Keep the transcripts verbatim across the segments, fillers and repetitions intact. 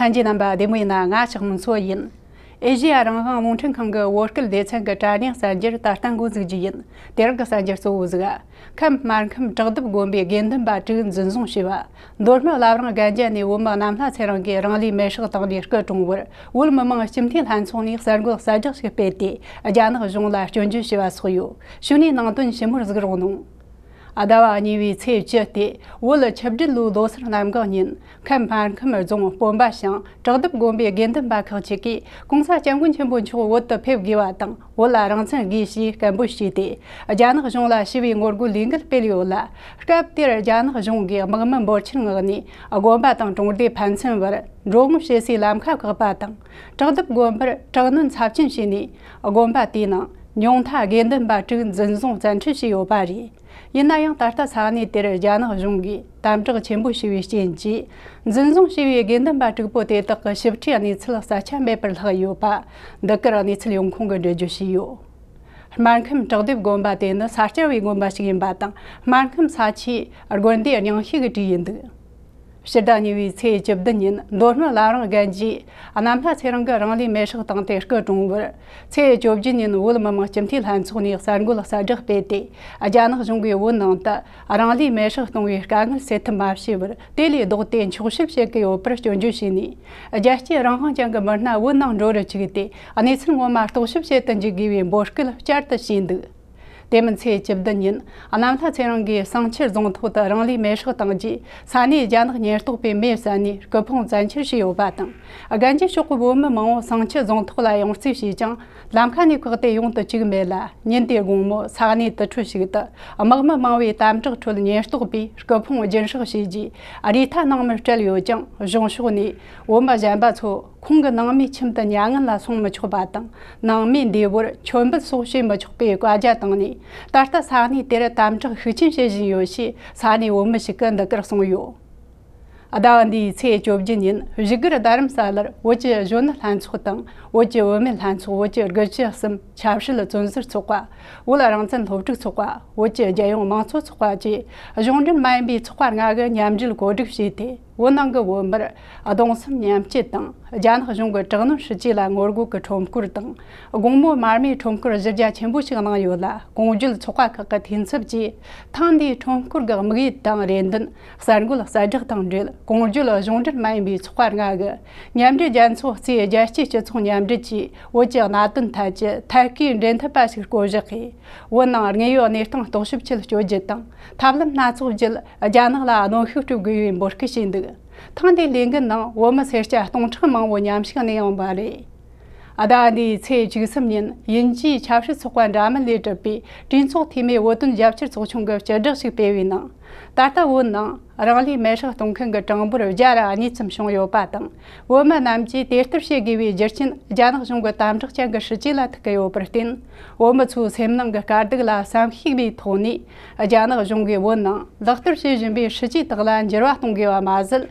ལྷན་རྒྱས་རྣམ་པ་བདེ་མོ་ཡིན་ན། ང་ཞག་མུན་མཚོ་ཡིན། ཨེ་ཤེ་ཡ་རང་དབང་རླུང་འཕྲིན་ཁང་གི་བོད་སྐད་སྡེ་ཚན་གྱི་དྲ་བརྙན་གསར་འགྱུར་ད་ལྟ་འགོ་འཛུགས་རྒྱུ་ཡིན། དེ་རིང་གི་གསར་འགྱུར་གཙོ་བོ་ཟིག་ཁམས་སྨར་ཁམས་བྲག་གདུབ་དགོན་པའི་དགེ་འདུན་པ་དྲུག་འཛིན་བཟུང་བྱས་པ། མདོ་སྨད་བླ་བྲང་སྒང་རྒྱ་ནས་བོད་མི་གནམ་ལྷ་ཚེ་རིང་གིས་རང་ལུས་མེར་སྲེག་བཏང་ནས་སྐུ་གྲོངས་པར། བོད་མི་མང་སྤྱི་འཐུས་ལྷན་ཚོགས་ནས་གསར་འགོད་གསལ་བསྒྲགས་ཤིག་སྤེལ་ཏེ། རྒྱ་ནག་གཞུང་ལ་སྐྱོན་བརྗོད་བྱས་པ་སོགས་ཡོད། གཞུག་ནས་ནང་དོན་ཞིབ་མོར་གཟིགས་རོགས་གནང་། ཟླ་བ་གཉིས་པའི་ཚེས་བཅུ་སྟེ། བོད་ཆིབས་བསྒྲིལ་ལོའི་ལོ་སར་གནམ་གང་ཉིན། ཁམས་སྨར་ཁམས་རྫོང་སྤོམ་པ་ཞང་བྲག་གདུབ་དགོན་པའི་དགེ་འདུན་པ་ཁག་ཅིག་གིས། གོང་ས་སྐྱབས་མགོན་ཆེན་པོ་མཆོག་བོད་དུ་ཕེབས་དགོས་པ་དང་། བོད་ལ་རང་བཙན་དགོས་ཞེས་སྐད་འབོད་བྱས་ཏེ། རྒྱ་ནག་གཞུང་ལ་ཞི་བའི་ངོ་རྒོལ་ལས་འགུལ་སྤེལ་ཡོད་ལ། སྐབས་དེར་རྒྱ་ནག་གཞུང་གིས་དམག་མི་འབོར་ཆེན་མངགས་ནས། དགོན་པ་དང་གྲོང་སྡེ་ཕན་ཚུན་བར་འགྲོ་འོང་བྱེད་སའི་ལམ་ཁ་བཀག་པ་དང་། བྲག་གདུབ་དགོན་པར་དྲག་གནོན་ཚབས་ཆེན་བྱས་ནས། དགོན་པ་དེའི་ནང་ཉུང་མཐའ་དགེ་འདུན་པ་དྲུག་འཛིན་བཟུང་བཙན་ཁྲིད་བྱས་ཡོད་པ་རེད། ཡིན་ན་ཡང་། ད་ལྟ་ས་གནས་དེར་རྒྱ་ནག་གཞུང་གིས་དམ་དྲག་ཆེན་པོ་བྱས་པའི་རྐྱེན་གྱིས། འཛིན་བཟུང་བྱས་པའི་དགེ་འདུན་པ་དྲུག་པོ་དེ་དག་གི་ཞིབ་ཕྲའི་གནས་ཚུལ་གསལ་ཆ་མེད་པར་ལྷག་ཡོད་པ། འདི་གར་གནས་ཚུལ་ཡོང་ཁུངས་ཀྱིས་འགྲེལ་བརྗོད་བྱས་ཡོད། སྨར་ཁམས་བྲག་གདུབ་དགོན་པ་དེ་ནི་ས་སྐྱ་པའི་དགོན་པ་ཞིག་ཡིན་པ་དང་། སྨར་ཁམས་ས་ཆའི་དགོན་སྡེ་རྙིང་ཤོས་ཀྱི་གྲས་ཡིན་འདུག་ཕྱི་ཟླ་གཉིས་པའི་ཚེས་བཅུ་བདུན་ཉིན། མདོ་སྨད་བླ་བྲང་སྒང་རྒྱའི་གནམ་ལྷ་ཚེ་རིང་གིས་རང་ལུས་མེར་སྲེག་བཏང་སྟེ་སྐུ་གྲོངས་པར། ཚེས་བཅོ་བརྒྱད་ཉིན། བོད་མི་མང་སྤྱི་འཐུས་ལྷན་ཚོགས་ནས་གསར་འགོད་གསལ་བསྒྲགས་སྤེལ་ཏེ། རྒྱ་ནག་གཞུང་གིས་བོད་ནང་དུ་རང་ལུས་མེར་སྲེག་གཏོང་བའི་དཀའ་ངལ་སེལ་ཐབས་མ་བྱས་པར། དེ་ལས་ལྡོག་སྟེ་འཁྱོག་བཤད་བྱེད་ཀྱི་ཡོད་པར་སྐྱོན་བརྗོད་བྱས་ནས། རྒྱལ་གཅེས་རང་དབང་ཅན་གྱི་མི་སྣ་བོད་ནང་འགྲོ་རུ་བཅུག་སྟེ། གནས་ཚུལ་ངོ་མ་རྟོག་ཞིབ་བྱེད་དུ་འཇུག་དགོས་པའི་འབོད་སྐུལ་བསྐྱར་དུ་བྱས་འདུག་དེ་མིན། ཚེས་བཅུ་བདུན་ཉིན། གནམ་ལྷ་ཚེ་རིང་གིས་བསང་ཆུ་རྫོང་ཐོག་ཏུ་རང་ལུས་མེར་སྲེག་བཏང་རྗེས། ས་གནས་རྒྱ་ནག་ཉེན་རྟོག་པས་མེ་བསད་ནས་སྐུ་ཕུང་བཙན་འཁྱེར་བྱས་ཡོད་པ་དང་། སྒང་རྒྱའི་ཕྱོགས་ཀྱི་བོད་མི་མང་པོ་བསང་ཆུ་རྫོང་ཐོག་ལ་ཡོང་རྩིས་བྱས་ཀྱང་། ལམ་ཁ་ནས་བཀག་སྟེ་ཡོང་དུ་བཅུག་མེད་ལ། ཉིན་དེའི་དགོང་མོ་ས་གནས་དུར་ཁྲོད་ཞིག་ཏུ། དམག་མི་མང་བོའི་དམ་དྲག་ཁྲོད་ཉེན་རྟོག་པས་སྐུ་ཕུང་རྒྱུན་སྲེག་བྱས་རྗེས། རུས་ཐལ་ནང་མར་བསྐྲད་ཡོད་ཀྱང་། གཞུང་ཕྱོགས་ནས་བོད་མི་གཞན་པ་ཚོ། ཁོང་གི་ནང་མིའི་ཁྱིམ་དུ་མྱ་ངན་ལ་སོང་མི་ཆོག་པ་དང་། ནང་མིའི་འདས་པོར་མཆོད་འབུལ་སོགས་བྱེད་མི་ཆོག་པའི་བཀའ་རྒྱ་བཏང་ནས། ད་ལྟ་ས་གནས་དེར་དམ་དྲག་ཤུགས་ཆེན་བྱེད་བཞིན་ཡོད་ཅེས་ས་གནས་བོད་མི་ཞིག་གིས་འདི་གར་གསུངས་ཡོད། ཟླ་བ་འདིའི་ཚེས་བཅོ་བརྒྱད་ཉིན། བཞུགས་སྒར་རྡ་རམ་ས་ལར་བོད་ཀྱི་གཞོན་ནུ་ལྷན་ཚོགས་དང་། བོད་ཀྱི་བུད་མེད་ལྷན་ཚོགས། བོད་ཀྱི་དགུ་བཅུ་གསུམ་ཆབ་སྲིད་བཙོན་ཟུར་ཚོགས་པ། བོད་རང་བཙན་སློབ་ཕྲུག་ཚོགས་པ། བོད་ཀྱི་རྒྱལ་ཡོངས་མང་གཙོ་ཚོགས་པ་བཅས་གཞུང་འབྲེལ་མ་ཡིན་པའི་ཚོགས་པ་ལྔ་གིས་མཉམ་འབྲེལ་གོ་སྒྲིག་བྱས་ཏེ། བོད་ནང་གི་བོད་མིར་གདུང་སེམས་མཉམ་སྐྱེད་དང་། རྒྱ་ནག་གཞུང་གི་དྲག་གནོན་སྲིད་ཇུས་ལ་ངོ་རྒོལ་གྱི་ཁྲོམ་སྐོར་དང་། དགོང་མོ་མར་མེའི་ཁྲོམ་སྐོར་གཞི་རྒྱ་ཆེན་པོ་ཞིག་གནང་ཡོད་ལ། གོང་བརྗོད་ཚོགས་པ་ཁག་གི་འཐུས་ཚབ་ཀྱིས་ཐེངས་འདིའི་ཁྲོམ་སྐོར་གྱི་དམིགས་ཡུལ་དང་རེ་འདུན། གསར་འགོད་གསལ་བསྒྲགས་དང་འབྲེལ། གོང་བརྗོད་གཞུང་འབྲེལ་མ་ཡིན་པའི་ཚོགས་པ་ལྔ་གི་མཉམ་འབྲེལ་རྒྱལ་ཚོགས་གཙོས་རྒྱལ་སྤྱིའི་སྤྱི་ཚོགས་མཉམ་འབྲེལ་གྱིས། བོད་ཀྱི་གནད་དོན་ཐད་ཀྱི་ཐད་ཀའི་འབྲེལ་མཐུད་པ་ཞིག་བསྐོ་གཞག་གིས། བོད་ནང་དངོས་ཡོད་གནས་སྟངས་རྟོག་ཞིབ་ཆེད་བསྐྱོད་རྒྱུ་དང་། ཐབས་ལམ་སྣ་ཚོགས་བརྒྱུད། རྒྱ་ནག་ལ་གནོན་ཤུགས་སྤྲོད་དགོས་པའི་འབོད་སྐུལ་བྱས་འདུག་ཐེངས་འདིའི་ལས་འགུལ་ནང་བོད་མི་སེར་སྐྱ་སྟོང་ཕྲག་མང་པོ་མཉམ་ཞུགས་གནང་ཡོང་བ་རེད། ཟླ་བ་འདིའི་ཚེས་བཅུ་གསུམ་ཉིན། དབྱིན་ཇིའི་ཆབ་སྲིད་ཚོགས་པ་འདྲ་མིན་ལས་གྲུབ་པའི་གྲོས་ཚོགས་འཐུས་མིའི་བོད་དོན་རྒྱབ་སྐྱོར་ཚོགས་ཆུང་གིས་སྤྱི་བསྒྲགས་ཤིག་སྤེལ་བའི་ནང་། ད་ལྟ་བོད་ནང་རང་ལུས་མེར་སྲེག་གཏོང་མཁན་གྱི་གྲངས་འབོར་བརྒྱ་ར་གཉིས་ཙམ་བྱུང་ཡོད་པ་དང་། བོད་མི་རྣམས་ཀྱིས་དེ་ལྟར་བྱེད་དགོས་པའི་རྒྱུ་རྐྱེན། རྒྱ་ནག་གཞུང་གི་དམ་དྲག་ཅན་གྱི་སྲིད་ཇུས་ལ་ཐུག་གི་ཡོད་པར་བརྟེན། བོད་མི་ཚོའི་སེམས་ནང་གི་དཀའ་སྡུག་ལ་བསམ་ཤེས་པའི་ཐོག་ནས། རྒྱ་ནག་གཞུང་གིས་བོད་ནང་ལག་བསྟར་བྱེད་བཞིན་པའི་སྲིད་ཇུས་དག་ལ་འགྱུར་བ་གཏོང་དགོས་པ་མ་ཟད།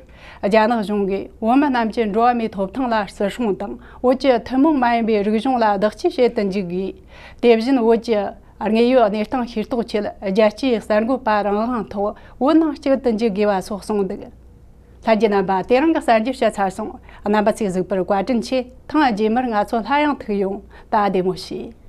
རྒྱ་ནག་གཞུང་གིས་བོད་མི་རྣམས་ཀྱི་འགྲོ་བ་མིའི་ཐོབ་ཐང་ལ་བརྩི་སྲུང་དང་། བོད་ཀྱི་ཐུན་མོང་མ་ཡིན་པའི་རིག་གཞུང་ལ་བདག་གཅེས་བྱེད་དུ་འཇུག་དགོས། དེ་བཞིན་བོད་ཀྱི་དངོས་ཡོད་གནས་སྟངས་ཤེས་རྟོགས་ཆེད། རྒྱལ་སྤྱིའི་གསར་འགོད་པ་རང་དབང་ཐོག་བོད་ནང་སྐྱེལ་དུ་འཇུག་དགོས་པ་སོགས་གསུངས་འདུག་ལྷན་རྒྱས་རྣམ་པ། དེ་རིང་གི་གསར་འགྱུར་ཞིག་ཚར་སོང་། རྣམ་པ་ཚོས་གཟིགས་པར་བཀའ་དྲིན་ཆེ། ཐེངས་རྗེས་མར་ང་ཚོ་སླར་ཡང་ཐུག་ཡོང་། ད་བདེ་མོ་བྱོས།